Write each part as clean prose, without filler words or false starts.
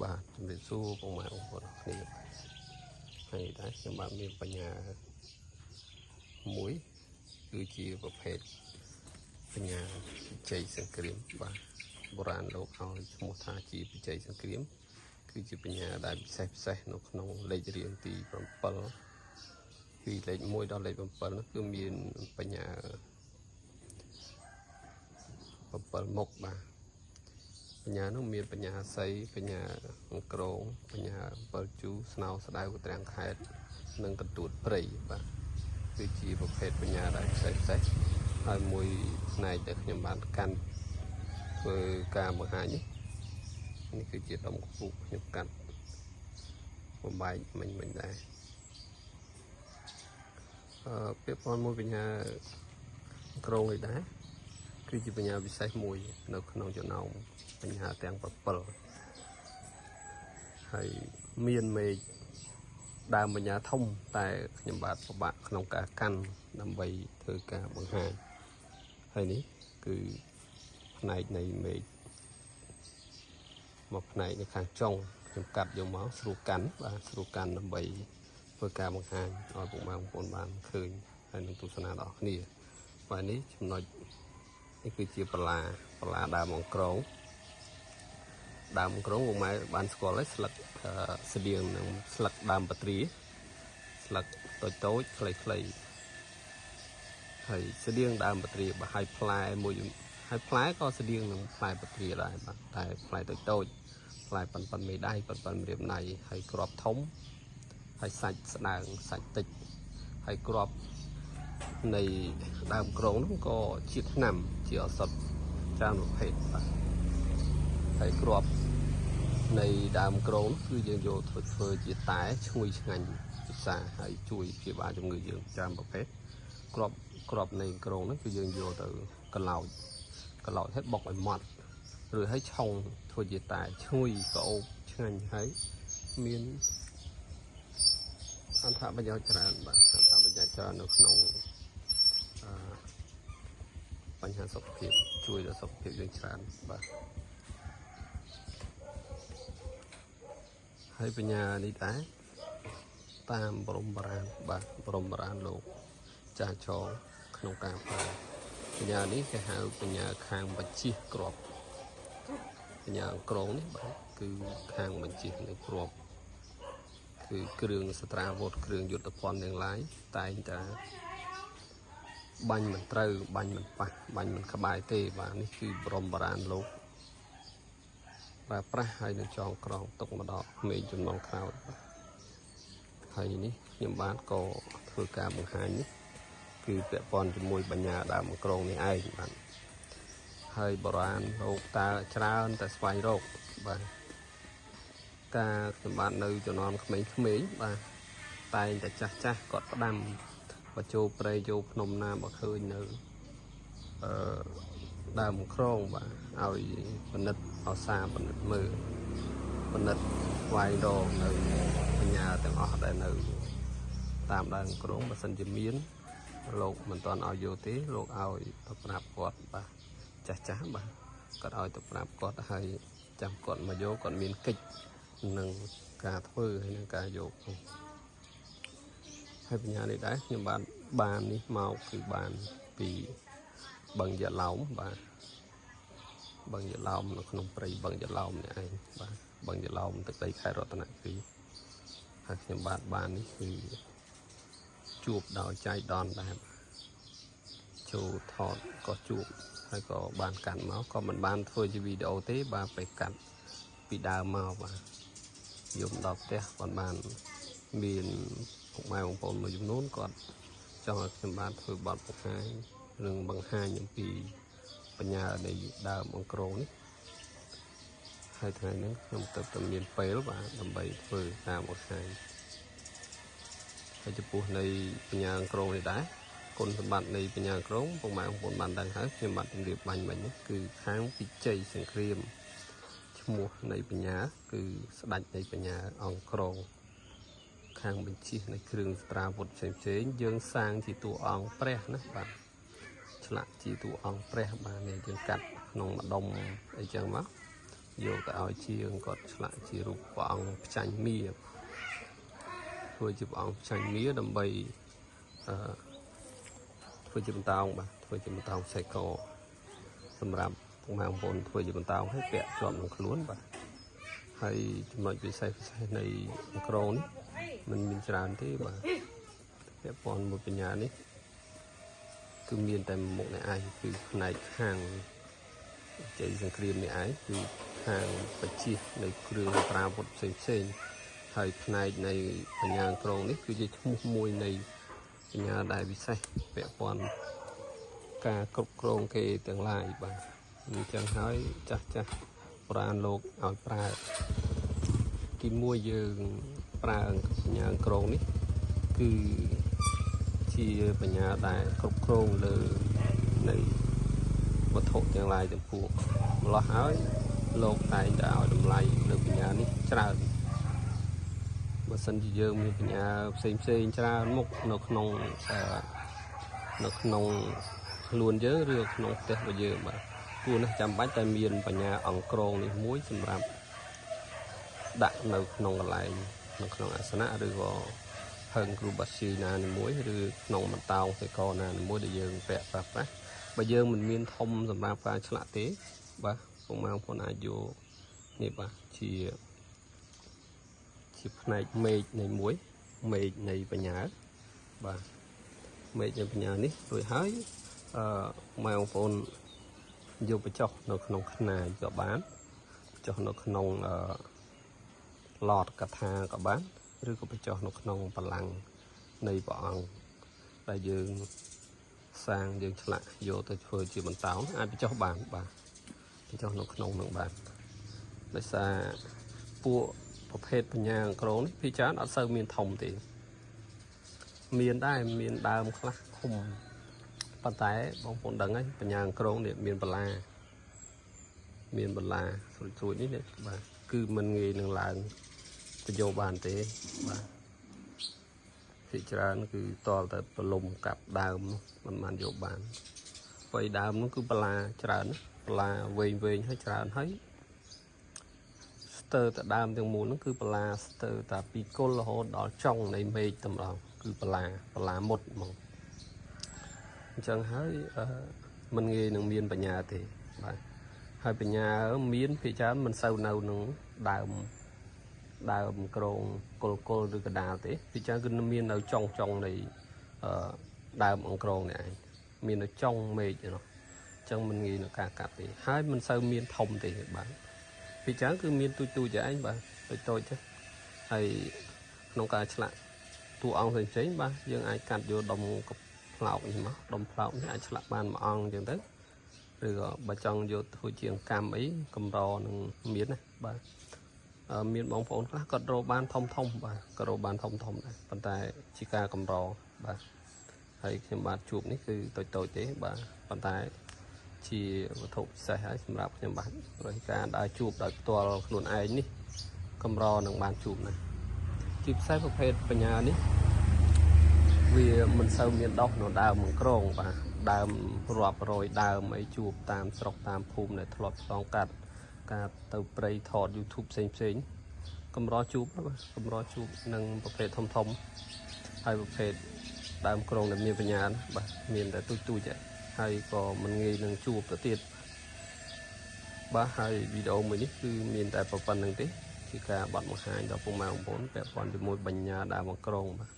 បាទជំរាបសួរពុកម៉ែបងប្អូនអរគ្នាហើយដែរខ្ញុំបាទមានបញ្ញាមួយគឺជាប្រភេទបញ្ញាជ័យសង្គ្រាមបាទបុរាណលោកឲ្យឈ្មោះថាជាបច្ច័យសង្គ្រាមគឺជាបញ្ញាដែលពិសេសពិសេសនៅក្នុងលេខរៀងទី7ពីលេខ1ដល់លេខ7នោះគឺមានបញ្ញា7មុខបាទបញ្ញានោះមានបញ្ញាសីបញ្ញាអង្គរងបញ្ញា7ជូស្នោស្ដៅកត្រាំងខេតនិងកន្ទួតព្រៃបាទគឺជាប្រភេទបញ្ញាដែលពិសេសពិសេសហើយមួយផ្នែកដែលខ្ញុំបានកាន់ធ្វើការបង្ហាញនេះនេះគឺជាដុំកពុកខ្ញុំកាត់បំបែកមិញមិញដែរពាក្យព័ន្ធមួយបញ្ញាក្រងនេះដែរគឺជាបញ្ញាពិសេសមួយនៅក្នុងចំណោមបញ្ញាទាំង7ហើយមានមេឃដើមបញ្ញាធំតែខ្ញុំបាទពិបាកក្នុងការកាន់ដើម្បីធ្វើការបង្ហាញហើយនេះគឺផ្នែកនៃមេឃមកផ្នែកនៅខាងចុងខ្ញុំកាត់យកមកស្រួលកាន់បាទស្រួលកាន់ដើម្បីធ្វើការបង្ហាញឲ្យពុកម៉ែបងប្អូនបានឃើញហើយនឹងទស្សនាដល់គ្នាបាទនេះចំណុចនេះគឺជាបន្លាដើមអង្ក្រងដើមក្រងពុកម៉ែបានស្គាល់ហើយស្លឹកស្តៀងនឹងស្លឹកដើមបត្រាស្លឹកតូចតូចខ្លីខ្លីហើយស្តៀងដើមបត្រាបាទហើយផ្លែមួយហើយផ្លែក៏ស្តៀងនឹងផ្លែបត្រាដែរបាទតែផ្លែតូចតូចផ្លែប៉ិនប៉ិនមេដៃប៉ិនប៉ិនម្រាមណៃហើយគ្រាប់ធំហើយសាច់ស្ដើងសាច់តិចហើយគ្រាប់នៃដើមក្រងនោះក៏ជាថ្នាំជាឱសថច្រើនប្រភេទបាទហើយគ្រាប់នៃដើមក្រងគឺយើងយកធ្វើជាតែឈ្ងុយឆ្ងាញ់ពិសាហើយជួយព្យាបាលជំងឺយើងច្រើនប្រភេទគ្រាប់នៃក្រងនោះគឺយើងយកទៅកឡោចឲ្យបុកឲ្យម៉ត់ឬឲ្យឆុងធ្វើជាតែឈ្ងុយក្អូបឆ្ងាញ់ហើយមានអត្ថប្រយោជន៍ច្រើនបាទអត្ថប្រយោជន៍ច្រើននៅក្នុងបញ្ហាសុខភាពជួយដល់សុខភាពយើងច្រើនបាទហើយបញ្ញានេះដែរតាមបរមបុរាណបាទបរមបុរាណលោកចាស់ចងក្នុងការប្រើបញ្ញានេះគេហៅបញ្ញាខាងបញ្ជិះគ្រាប់បញ្ញាក្រងនេះបាទគឺខាងបញ្ជិះនៃគ្រាប់គឺគ្រឿងសត្រាវុធគ្រឿងយុទ្ធភ័ណ្ឌទាំងឡាយតែងតែបាញ់មិនត្រូវបាញ់មិនប៉ះបាញ់មិនក្បែរទេបាទនេះគឺបរមបុរាណលោកប្រើប្រាស់ហើយនឹងចងក្រងទុកមកដល់ក្មេងជំនាន់ក្រោយបាទហើយនេះខ្ញុំបាទក៏ធ្វើការបង្ហាញនេះគឺពាក់ព័ន្ធជាមួយបញ្ញាដើមក្រងនេះឯងបាទហើយបុរាណលោកតាច្រើនតែស្វែងរកបាទការខ្ញុំបាទនៅជំនាន់ក្មេងៗបាទតែងតែចាស់ចាស់គាត់ផ្ដាំបើចូលព្រៃចូលភ្នំណាបើឃើញនៅដើមក្រងបាទឲ្យពិនិត្យអសាពិនិត្យមើលពិនិត្យស្វែងរកនៅបញ្ញាទាំងអស់ដែលនៅតាមដើមក្រងបើសិនជាមានលោកមិនទាន់ឲ្យយកទេលោកឲ្យទៅប្រាប់គាត់បាទចាស់ចាស់បាទគាត់ឲ្យទៅប្រាប់គាត់ហើយចាំគាត់មកយកគាត់មានកិច្ចនឹងការធ្វើហើយនឹងការយកហើយបញ្ញានេះដែរខ្ញុំបាននេះមកគឺបានពីបឹងយ៉ាឡោមបាទបឹងយ៉ាឡោមនៅក្នុងព្រៃបឹងយ៉ាឡោមនេះឯងបាទបឹងយ៉ាឡោមទឹកដីខេត្តរតនគិរីហើយខ្ញុំបាននេះគឺជួបដោយចៃដន្យដែរចូលថតក៏ជួបហើយក៏បានកាត់មកក៏មិនបានធ្វើជាវីដេអូទេបាទไปកាត់ពីដើមមកបាទយំដល់ផ្ទះគាត់បានមានពុកម៉ែបងប្អូនមួយចំនួនគាត់ចង់ឲ្យខ្ញុំបានធ្វើបទបង្ហាញនិងបង្ហាញអំពីបញ្ញានៃដើមអង្គរងនេះហើយថ្ងៃនេះខ្ញុំទៅតែមានពេលបាទដើម្បីធ្វើតាមបង្ហាញហើយចំពោះនៃបញ្ញាអង្គរងនេះដែរគុណសម្បត្តិនៃបញ្ញាអង្គរងពុកម៉ែបងប្អូនបានដឹងហើយខ្ញុំបាទជម្រាបបាញ់មិញនេះគឺខាងពិជ័យសង្គ្រាមឈ្មោះនៃបញ្ញាគឺស្ដេចនៃបញ្ញាអង្គរងខាងបញ្ជិះនៃគ្រឿងស្ត្រាវុធផ្សេងផ្សេងយើងសាងជាតួអង្គព្រះណាបាទឆ្លាក់ជាតួអង្គព្រះបាទនេះយើងកាត់ក្នុងម្ដុំអីចឹងមក យកទៅឲ្យជាងគាត់ឆ្លាក់ជារូបព្រះអង្គផ្ចាញ់មាធ្វើជាព្រះអង្គផ្ចាញ់មាដើម្បីអឺធ្វើជាបន្តោងបាទធ្វើជាបន្តោងខ្សែកសម្រាប់ពុកម៉ែបងប្អូនធ្វើជាបន្តោងឲ្យពាក់ជាប់នឹងខ្លួនបាទហើយចំណុចពិសេសពិសេសនៃក្រងនេះมันមានច្រើនទេបាទពាក់ព័ន្ធមួយបញ្ញានេះគឺមានតែមុខនេះឯងគឺផ្នែកខាងជ័យសង្គ្រាមនេះឯងគឺខាងបជានៃគ្រឿងប្រាវុធផ្សេងផ្សេងហើយផ្នែកនៃបញ្ញាក្រងនេះគឺជាឈ្មោះមួយនៃបញ្ញាដែលពិសេសពាក់ព័ន្ធការគ្រប់គ្រងគេទាំងឡាយបាទអញ្ចឹងហើយចាស់ចាស់បុរាណលោកឲ្យប្រើទីមួយយើងប្រើបញ្ញាក្រងនេះគឺជាបញ្ញាដែលគ្រប់គ្រងលើនៃវត្ថុទាំងឡាយទាំងពួងម្លោះហើយលោកតែងតែឲ្យតម្លៃលើបញ្ញានេះច្រើនបើសិនជាយើងមានបញ្ញាផ្សេងផ្សេងច្រើនមុខនៅក្នុងនៅក្នុងខ្លួនយើងឬក្នុងផ្ទះរបស់យើងបាទគួរណាស់ចាំបាច់តែមានបញ្ញាអង្គក្រងនេះមួយសម្រាប់ដាក់នៅក្នុងកន្លែងនៅក្នុងអាសនៈឬក៏ហឹងគ្រូបាស៊ីណានីមួយឬក្នុងបន្តោងសេកណានីមួយដែលយើងពាក់ប្រើប្រាស់បើយើងមិនមានធំសម្រាប់ការឆ្លាក់ទេបាទពុកម៉ែបងប្អូនអាចយកនេះបាទជាផ្នែកមេឃនៃមួយមេឃនៃបញ្ញាបាទមេឃនៃបញ្ញានេះរួចហើយម៉ែបងប្អូនយកបញ្ចុះនៅក្នុងខ្នាយក៏បានបញ្ចុះនៅក្នុងឡតកថាក៏បានឬក៏បញ្ចុះនៅក្នុងបលាំងនៃព្រះអង្គដែលយើងសាងយើងឆ្លាក់យកទៅធ្វើជាបន្តោងអាចបញ្ចុះបានបាទបញ្ចុះនៅក្នុងនឹងបានដោយសារពួកប្រភេទបញ្ញាក្រងនេះពីច្រើនអត់សូវមានធំទេមានដែរមានដើមខ្លះធំប៉ុន្តែបងប្អូនដឹងហើយបញ្ញាក្រងនេះមានបន្លាមានបន្លាស្រួចៗនេះបាទគឺមិនងាយនឹងឡើងទៅយកបានទេបាទភាគច្រើនគឺតលតែប្រលំកាប់ដើមនោះមិនបានយកបានព្រោះដើមនោះគឺបន្លាច្រើនបន្លាវែងវែងហើយច្រើនហើយស្ទើរតែដើមទាំងមូលនោះគឺបន្លាស្ទើរតែពីគល់រហូតដល់ចុងនៃមេឃតម្រងគឺបន្លាមុតហ្មងអញ្ចឹងហើយមិនងាយនឹងមានបញ្ញាទេបាទហើយបញ្ញាមានភាគច្រើនមិនសូវនៅនឹងដើមក្រងគល់គល់ឬកដាលទេពីច្រើនគឺមាននៅចុងនៃដើមអង្គក្រងនេះឯងមាននៅចុងមេឃនោះអញ្ចឹងមិនងាយនឹងការកាត់ទេហើយមិនសូវមានធំទេបាទពីច្រើនគឺមានទូចទូចឯងបាទតូចតូចទេហើយក្នុងការឆ្លាក់តួអង្គផ្សេងៗបាទយើងអាចកាត់យកដុំផ្លោកនេះមកដុំផ្លោកនេះអាចឆ្លាក់បានមួយអង្គអញ្ចឹងទៅឬក៏បើចង់យកធ្វើជាកម្មអីកម្រនឹងមានណាបាទមានបងប្អូនខ្លះគាត់រកបានធំធំបាទក៏រកបានធំធំដែរប៉ុន្តែជាការកម្របាទហើយខ្ញុំបាទជួបនេះគឺតូចតូចទេបាទប៉ុន្តែជាវត្ថុពិសេសហើយសម្រាប់ខ្ញុំបាទព្រោះការដើរជួបដោយផ្ទាល់ខ្លួនឯងនេះកម្រនឹងបានជួបណាជាពិសេសប្រភេទបញ្ញានេះវាមិនសូវមានដុះនៅដើមក្រងបាទដើមរាប់រយដើមអីជួបតាមស្រុកតាមភូមិដែលធ្លាប់ឆ្លងកាត់ការទៅព្រៃថត YouTube ផ្សេងផ្សេងកម្រជួបបាទកម្រជួបនឹងប្រភេទធំធំហើយប្រភេទដើមក្រងដែលមានបញ្ញាបាទមានតែទូចទូចហើយក៏មិនងាយនឹងជួបទៅទៀតបាទហើយវីដេអូមួយនេះគឺមានតែប៉ុណ្្នឹងទេជាការបត់បង្ហាញដល់ពុកម៉ែបងប្អូនពាក់ព័ន្ធជាមួយបញ្ញាដើមក្រងបាទ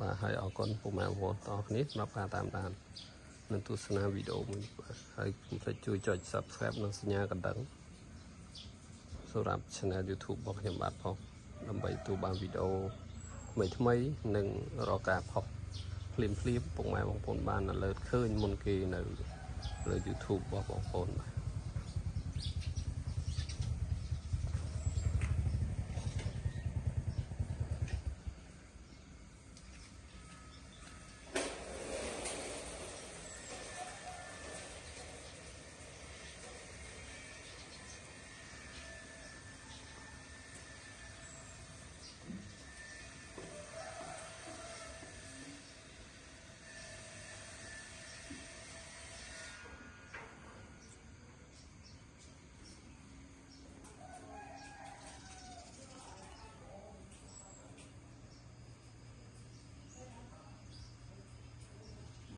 បាទហើយអរគុណពុកម៉ែបងប្អូនទាំងអស់គ្នាសម្រាប់ការតាមដាននិងទស្សនាវីដេអូមួយនេះបាទហើយកុំភ្លេចជួយចុច Subscribe និងសញ្ញាកណ្ដឹងសម្រាប់ Channel YouTube របស់ខ្ញុំបាទផងដើម្បីទទួលបានវីដេអូថ្មីៗនិងរកការផុសភ្លាមៗពុកម៉ែបងប្អូនបាន alert ឃើញមុនគេនៅលើ YouTube របស់បងប្អូនបាទ